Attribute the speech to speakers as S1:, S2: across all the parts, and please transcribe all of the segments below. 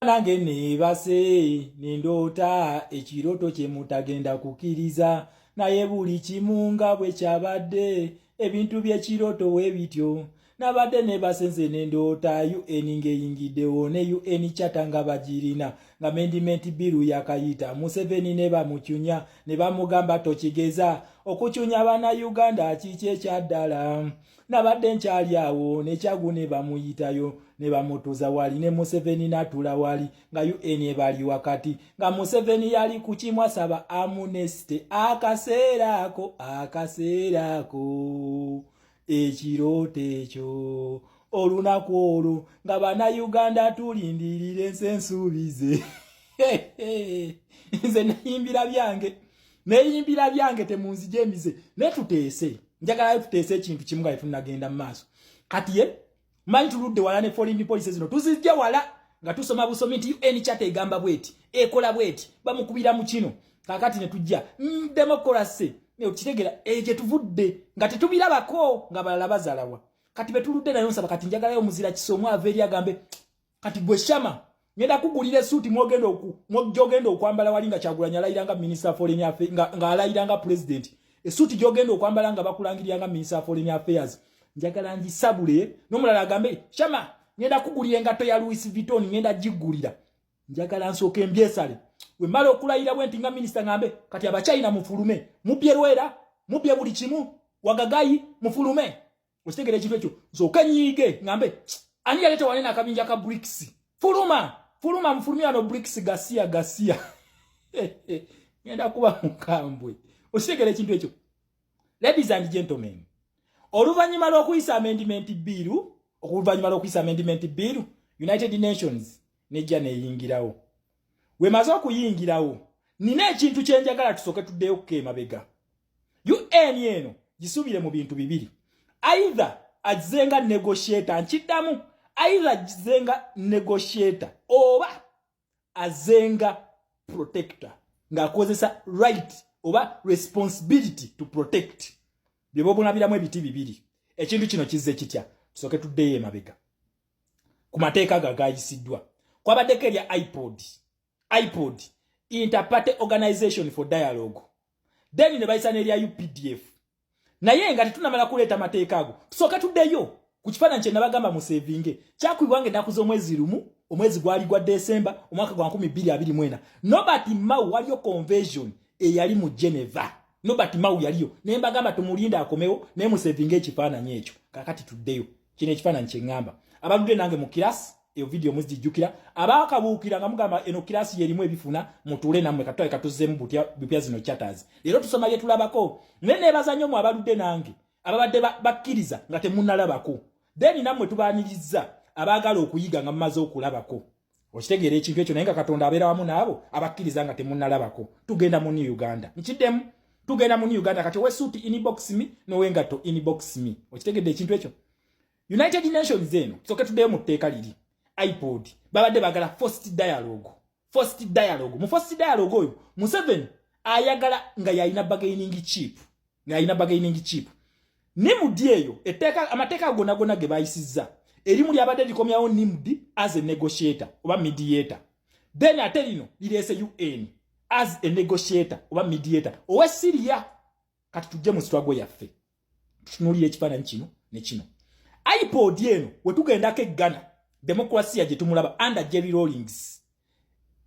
S1: Nange neebase ne ndoota ekirooto kye mutagenda kukkiriza, naye buli kimu nga bwe kyabadde, ebintu by'ekirooto we bityo. Nabadde neebase nze ne ndoota UN ng'eyingiddewo ne UN Charter nga bagirina, nga amendment bill yakayita. Museveni ne bamucunya ne bamugamba, "Tokigeza okucunya Bannayuganda, kiki ekyaddala?" Nabadde nkyali awo, nekyagu ne bamuyitayo ne bamutuza wali ne Museveni n'atula wali nga UN ebali wakati, nga Museveni yali ku kimu asaba amnesty. Akaseera ako, akaseera ako, ekirooto ekyo, olunaku olwo nga Bannayuganda tulindirira ensi ensuubize. Nze neyimbira byange, neyimbira byange, temunzija emize. Naye tuteese, njagalayo tuteese ekintu kimu nga tetunnagenda mu maaso. Kati ye manyi tuludde wala ne foreign policy zino, tuzijja wala nga tusoma busomi nti UN Charter egamba bweti, ekola bweti, bamukubira mu kino. Kakati ne tujja democracy, kitegera eyo gye tuvudde nga tetubirabako nga balala bazalawa. Kati betuludde nayo, nsaba kati njagalayo muzira kisomu ava eri agambe, "Kati gwe Shama, ngenda kugulira esuuti mwogenda gyogenda okwambala wali nga Kyagulanyi alayira nga minister foreign affairs, nga alayira nga president. Esuuti gyogenda okwambala nga bakulangirira nga minister foreign affairs, njagala ngisabule." N'omulala agambe, "Shama, ngenda kugulira engatto ya Louis Vuitton, ngenda gigulira." Njagala nsooke embyesale, we mala okulayira bwe nti nga minisita, ngambe, "Kati Abachina mufulume, mubbye Lwera, mubbye buli kimu, wagagayi mufulume." Okitegera ekintu ekyo? Nsooke nyiige, ngambe, "Ani yaleeta wanene akabinja ka BRICS? Fuluma, fuluma, mufulumye wano BRICS, gasiya gasiya." Ngenda kuba mukambwe. Okitegera ekintu ekyo? Ladies and gentlemen, oluvannyuma lw'okuyisa amendment bill, oluvannyuma lw'okuyisa amendment bill, United Nations nejja neyingirawo. Wemaze okuyingirawo, nina ekintu kyenjagala tusooke tuddeyo kuko emabega. UN eno gisuubire mu bintu bibiri: either azze nga negotiator, nkiddamu, either azze nga negotiator oba azze nga protector, ng'akozesa right oba responsibility to protect. Bye bobunabiramu ebiti bibiri. Ekintu kino kizze kitya? Tusooke tuddeyo emabega ku mateeka gagayisiddwa. Kwabaddeko erya IPOD, IPOD, Interparty Organization for Dialogue, then ne bayisa n'erya UPDF. Naye nga tetunamala kuleeta amateeka ago, tusooke tuddeyo ku kifaananyi kye nabagamba musevinge. Kyakubibwa nga ennaku z'omwezi 1, omwezi gwali gwa Desemba, omwaka gwa 2024. Norbert Mao, waliyo convention eyali mu Geneva, Norbert Mao yaliyo, naye mbagamba tumulinde akomewo, naye musevinge ekifaananyi ekyo. Kakati tuddeyo kino ekifaananyi kye ŋŋamba. Abaludde nange mu kirasi, eyo video muzijjukira. Abaakabuukira nga mugamba eno kirasi yerimu ebifuna, mutuule nammwe. Katwale katuzzeemu bupya zino charters. Leero tusoma bye tulabako, naye neebaza nnyo mu abaludde nange, ababadde bakkiriza nga temunnalabako. Then nammwe tubaaniriza abaagala okuyiga nga mumaze okulabako. Okitegeera ekintu ekyo? Naye nga Katonda abeera wamu naabo abakkiriza nga temunnalabako. Tugenda mu New Uganda. Nkiddemu, tugenda mu New Uganda. Kati owesuuti, inbox me, n'owengatto, inbox me. Okitegedde ekintu ekyo? United Nations eno, tusooke tuddeyo mu tteeka liri IPOD, babadde bagala forced dialogue, forced dialogue. Mu forced dialogue oyo, Museveni ayagala nga yalina bargaining chip, nga yalina bargaining chip. NIMD eyo etteeka, amateeka gonna gonna ge bayisizza, erimu lyabadde likomyawo NIMD as a negotiator oba mediator, then ate lino lireese UN as a negotiator oba mediator owe Syria. Kati tujje mu struggle yaffe, tutunuulire ekifaananyi kino ne kino. IPOD eno, wetugendako eggana demokrasiya gye tumulaba under Jerry Rawlings,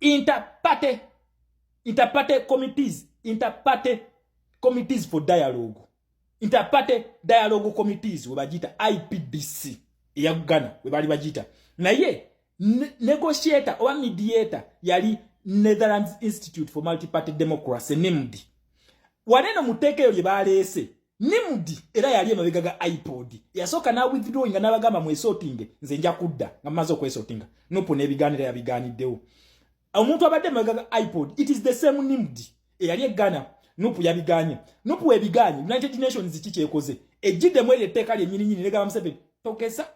S1: interparty committees, interparty committees for dialogue, interparty dialogue committees we bagiyita IPDC eya Ghana we baali bagiyita. Naye negotiator oba mediator yali Netherlands Institute for Multiparty Democracy, NIMD. Waneno mu tteeka eyo lye baleese, NIMD era yali emabega ga IPOD. Yasooka na withdrawing nga n'abagamba, "Mwesortinge, nze nja kudda nga mumaze okwesortinga." NUP n'ebigaanira yabigaaniddewo. Omuntu abadde emabega ga IPOD, it is the same NIMD eyali eggana. NUP yabiganye. NUP webiganye, United Nations ki kyekoze? Ejjiddemu eryo etteeka lyennyininyini negamba Museveni, "Togeza,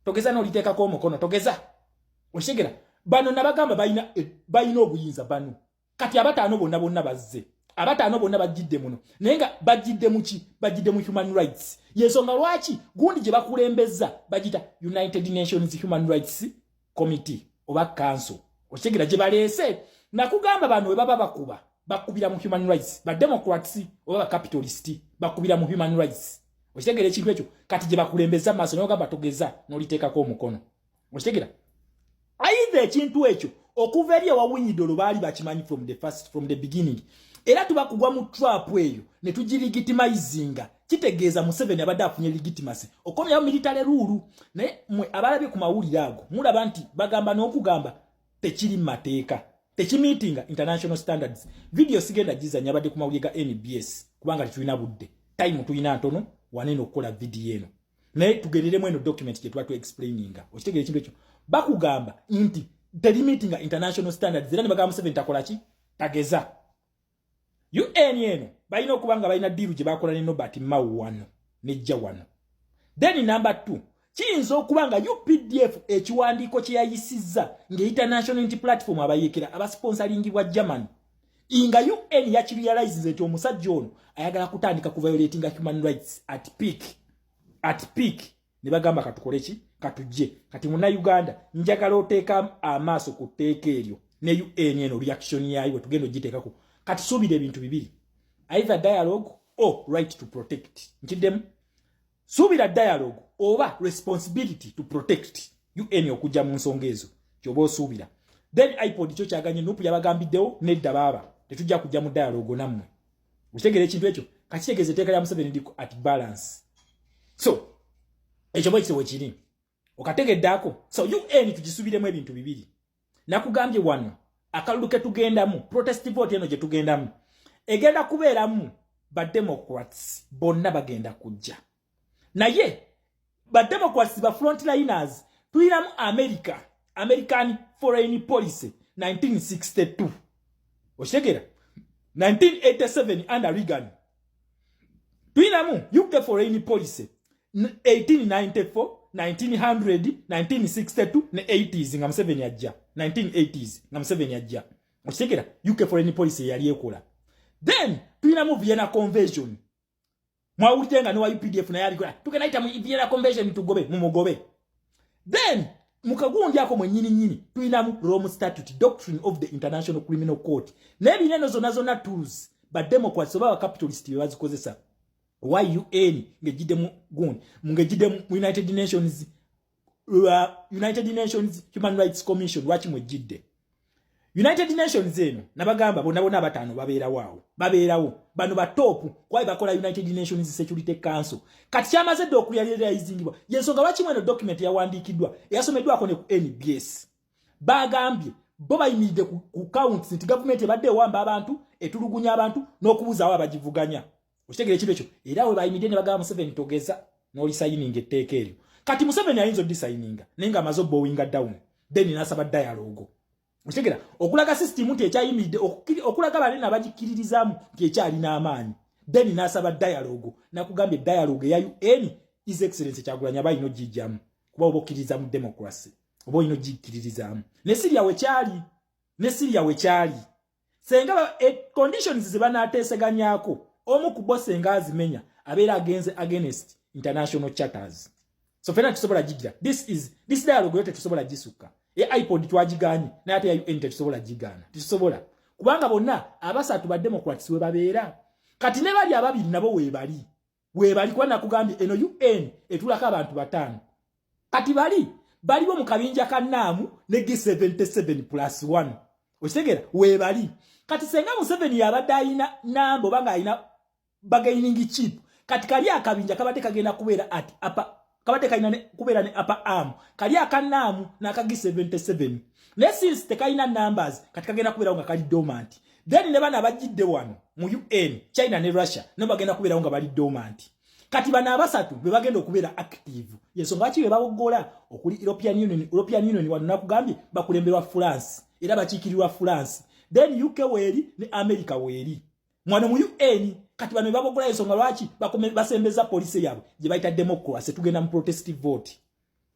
S1: togeza n'oliteekako omukono, togeza." Okitegera? Bano nabagamba balina obuyinza bano. Kati abataano bonna bonna bazze, abataano bonna bajjidde muno, naye nga bajjidde muki? Bajjidde mu human rights. Yensonga lwaki gundi gye bakulembeza bagita United Nations Human Rights Committee oba Council. Okitegera? Gye baleese, nakugamba, bano we baba bakuba, bakubira mu human rights. Ba Democrats oba ba capitalist bakubira mu human rights. Okitegera ekintu ekyo? Kati gye bakulembeza maaso, nogamba togeza n'oliteekako omukono. Okitegera? Aidha ekintu ekyo okuva eri ewa Owiny Dollo baali bakimanyi from the first, from the beginning. Era tuba kugwa mu trap eyo ne tugilegitimizinga, kitegeeza Museveni abadde afunye legitimacy okomyawo military rule. Naye mwe abalabye ku mawulire ago mulaba nti bagamba n'okugamba tekiri mu mateeka, tekimiitinga international standards. Video sigenda gizanya, abadde ku mawulire ga NBS, kubanga tetulina budde, time tulina ntono wanene okukola video eno, naye tugenderemu eno document gye tuba tu explaininga. Okitegeera ekintu ekyo? Bakugamba nti terimiitinga international standards, era ne bagamba Museveni takola ki? Tageza. UN eno balina okuba nga balina deal gye bakola ne Norbert Mao wano nejja wano. Then number 2, kiyinza okuba nga UPDF ekiwandiiko kye yayisizza ng'International Unity Platform abayeekera abasponsoringibwa Germany, nga UN yakirealize nti omusajja ono ayagala kutandika ku violatinga human rights at peak, ne bagamba katukole ki? Katujje. Kati Munnayuganda, njagala oteeka amaaso ku tteeka eryo ne UN eno reaction yayo bwe tugenda ogiteekako. Kati suubira ebintu bibiri: either dialogue or right to protect. Nkiddemu, suubira dialogue oba responsibility to protect, UN okujja mu nsonga ezo kyoba osuubira. Then IPOD kyo kyaganye, NUP yabagambiddewo nedda, baaba tetujja kujja mu dialogue nammwe. Okitegeera ekintu ekyo? Kakitegeeza etteeka lya Museveni liko at balance. So ekyo bwe kityo wekiri, okategeddeako? So UN tugisubiremu ebintu bibiri. Nakugambye wano akalulu ke tugendamu, protest vote eno gye tugendamu egenda kubeeramu Bademocrats bonna bagenda kujja, naye Bademocrats ba frontliners tulinamu America, American foreign policy 1962, okitegeera, 1987 under Reagan. Tulinamu UK foreign policy 1894, 1900, 1962 ne 80s nga Museveni ajja, 1980s nga Museveni ajja. Okitegeera? UK foreign policy yali ekola. Then tulinamu Vienna Convention. Mwawulidde nga newa UPDF naye alikola, tugenda yita mu Vienna Convention tugobe, mumugobe. Then mukagundi ako mwennyini nnyini tulinamu Rome Statute, doctrine of the International Criminal Court. N'ebina eno zonna zonna tools Bademocrats oba bacapitalist be bazikozesa. Un ng'ejjidde mu gundi, ng'ejjidde mu United Nations, United Nations Human Rights Commission. Lwaki mwejjidde United Nations eno? Nabagamba bonna bonna abataano babeerawo awo, babeerawo bano batop kwayi bakola United Nations Security Council. Kati kyamaze dde okurealizingibwa, yensonga lwaki mweno document yawandiikiddwa, eyasomeddwako ne ku NBS. Bagambye bo bayimiridde ku counts nti gavumenti ebadde ewamba abantu, etulugunya abantu n'okubuzaawo abagivuganya. Okitegeera ekintu ekyo? Era we bayimiridde ne bagamba Museveni togeza n'olisayininga etteeka eryo. Kati Museveni ayinza odisayininga naye ng'amaze obowinga down, then n'asaba dialogue. Okitegeera? Okulaga system nti ekyayimiridde, okulaga banene abagikkiririzaamu nti ekyalina amaanyi, then n'asaba dialogue. Nakugambye dialogue eya UN, His Excellence Kyagulanyi aba alina ogijjamu, kuba oba okkiririza mu democracy, oba olina ogikkiririzaamu. Ne Syria wekyali, ne Syria wekyali, senga conditions ze banaateeseganyako, omu ku bo senga azimenya, abeera agenze against international charters. So fena tusobola gigira, this dialogue yo tetusobola gisukka. E IPOD twagiganye, naye ate ya UN tetusobola gigaana, tetusobola, kubanga bonna abasatu ba Democrats we babeera. Kati ne bali ababiri nabo weebali, weebali, kuba nakugambye eno UN etulako abantu bataano. Kati bali baliwo mu kabinja ka naamu ne G77 plus 1. Okitegeera? Weebali. Kati senga Museveni yabadde ayina namba oba ng'alina bargaining chip, kati kali akabinja kabadde kagenda kubeera at upper, kabadde kalina kubeera ne upper arm, kali akanaamu n'aka G77. Naye since tekalina numbers, kati kagenda kubeerawo nga kali dormant. Then ne bano abajjidde wano mu UN, China ne Russia, nabo bagenda kubeerawo nga bali dormant. Kati bano abasatu be bagenda okubeera active, yensonga lwaki be bawoggola okuli European Union. European Union wano nakugambye bakulemberwa France, era bakiikirirwa France. Then UK weeri ne America weeri mwano mu UN. Kati bano bebabogola, ensonga lwaki basembeza policy yaabwe gye bayita democracy. Tugenda mu protest vote,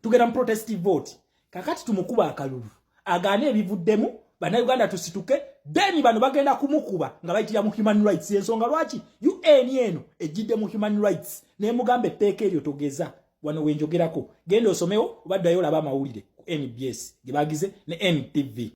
S1: tugenda mu protest vote. Kakati tumukuba akalulu agaane ebivuddemu, Bannayuganda tusituke. Then bano bagenda kumukuba nga bayitira mu human rights, ensonga lwaki UN eno ejjidde mu human rights nemugamba etteeka eryo togeza. Wano wenjogerako, genda osomewo oba ddayo olaba amawulire ku NBS ge bagize ne NTV.